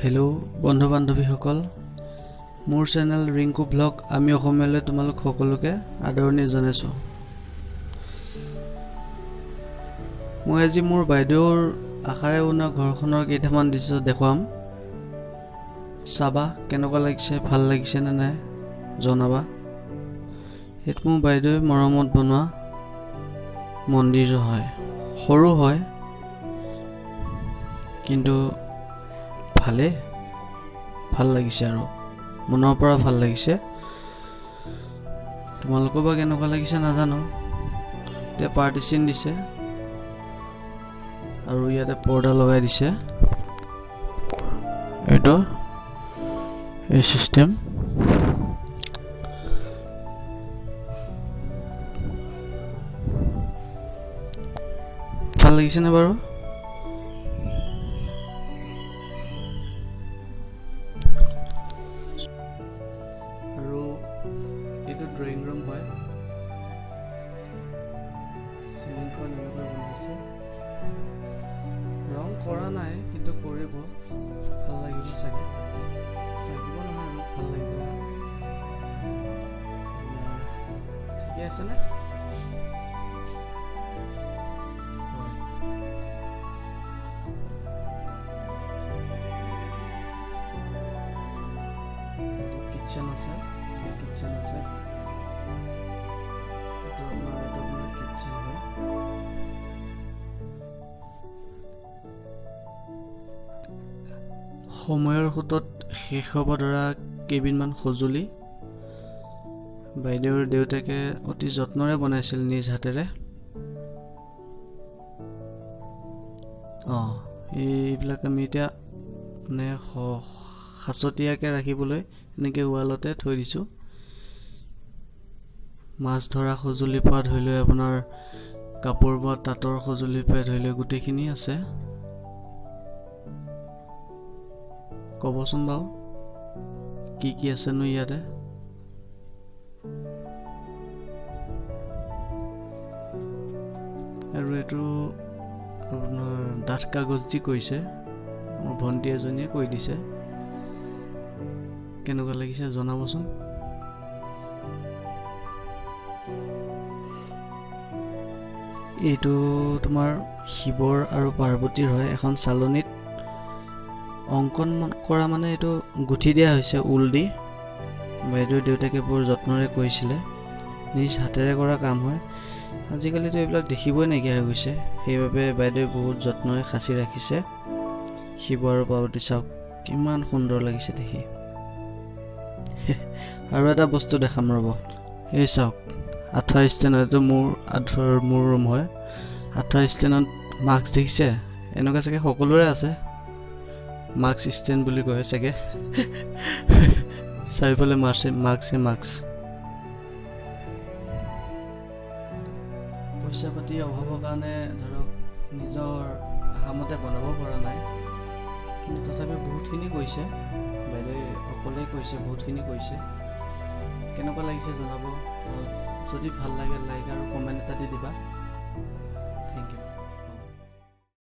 Hello' বন্ধু বান্ধৱীসকল, মোৰ channel Rinku blog আমি অসমীয়ালৈ তোমালোক সকলোকে আদৰণি জনাইছোঁ। মই আজি মোৰ বাইদেউৰ আশাৰে বনোৱা ঘৰখনৰ কেইটামান দৃশ্য দেখুৱাম। চাবা কেনেকুৱা লাগিছে, ভাল লাগিছে নে নাই জনাবা। সেইটো মোৰ বাইদেৱে মৰমত বনোৱা মন্দিৰ হয়, সৰু হয় কিন্তু ভালে ভাল লাগিছে আৰু মনৰ পৰা ভাল লাগিছে। তোমালোকৰ বা কেনেকুৱা লাগিছে নাজানো। এতিয়া পাৰ্টিশ্যন দিছে আৰু ইয়াতে পৰ্দা লগাই দিছে। এইটো এই চিষ্টেম। ভাল লাগিছেনে বাৰু? আৰু এইটো ড্ৰয়িং ৰুম হয়। চিলিংখন এনেকৈ বনাইছে, ৰং কৰা নাই কিন্তু কৰিব, ভাল লাগিব চাগে, চাগিব নহয় আৰু ভাল লাগিব। ঠিকে আছেনে? কিটচেন আছে, কিটচেন আছে। এইটো আপোনাৰ কিটচেন হয়। সময়ৰ সোঁতত শেষ হ'ব ধৰা কেইবিধমান সঁজুলি বাইদেউৰ দেউতাকে অতি যত্নৰে বনাইছিল নিজ হাতেৰে। অঁ, এইবিলাক আমি এতিয়া মানে সাঁচতীয়াকৈ ৰাখিবলৈ এনেকৈ ৱালতে থৈ দিছোঁ। মাছ ধৰা সঁজুলিৰ পৰা ধৰি লৈ আপোনাৰ কাপোৰ বোৱা তাঁতৰ সঁজুলিৰ পৰা ধৰি লৈ গোটেইখিনি আছে। ক'বচোন বাৰু কি কি আছেনো ইয়াতে? আৰু এইটো আপোনাৰ ডাঠ কাগজ দি কৰিছে, মোৰ ভণ্টি এজনীয়ে কৰি দিছে। কেনেকুৱা লাগিছে জনাবচোন। এইটো তোমাৰ শিৱৰ আৰু পাৰ্বতীৰ হয়। এখন চালনীত অংকন কৰা, মানে এইটো গুঠি দিয়া হৈছে ঊল দি। বাইদেউৰ দেউতাকে বৰ যত্নৰে কৰিছিলে, নিজ হাতেৰে কৰা কাম হয়। আজিকালিতো এইবিলাক দেখিবই নাইকিয়া হৈ গৈছে, সেইবাবে বাইদেৱে বহুত যত্নৰে সাঁচি ৰাখিছে। শিৱ আৰু পাৰ্বতী চাওক কিমান সুন্দৰ লাগিছে দেখি। আৰু এটা বস্তু দেখাম ৰ'ব, এই চাওক আঁঠুৱা ষ্টেণ্ড। এইটো মোৰ আঁঠুৱাৰ মোৰ ৰুম হয়। আঁঠুৱা ষ্টেণ্ডত মাস্ক দেখিছে, এনেকুৱা চাগে সকলোৰে আছে, মাস্ক ষ্টেণ্ড বুলি কয় চাগে। চাৰিওফালে মাস্কে মাস্ক। পইচা পাতি অভাৱৰ কাৰণে ধৰক নিজৰ আশামতে বনাব পৰা নাই, কিন্তু তথাপি বহুতখিনি কৰিছে বাইদেৱে, অকলেই কৰিছে, বহুতখিনি কৰিছে। কেনেকুৱা লাগিছে জনাব, যদি ভাল লাগে লাইক আৰু কমেণ্ট এটা দি দিবা।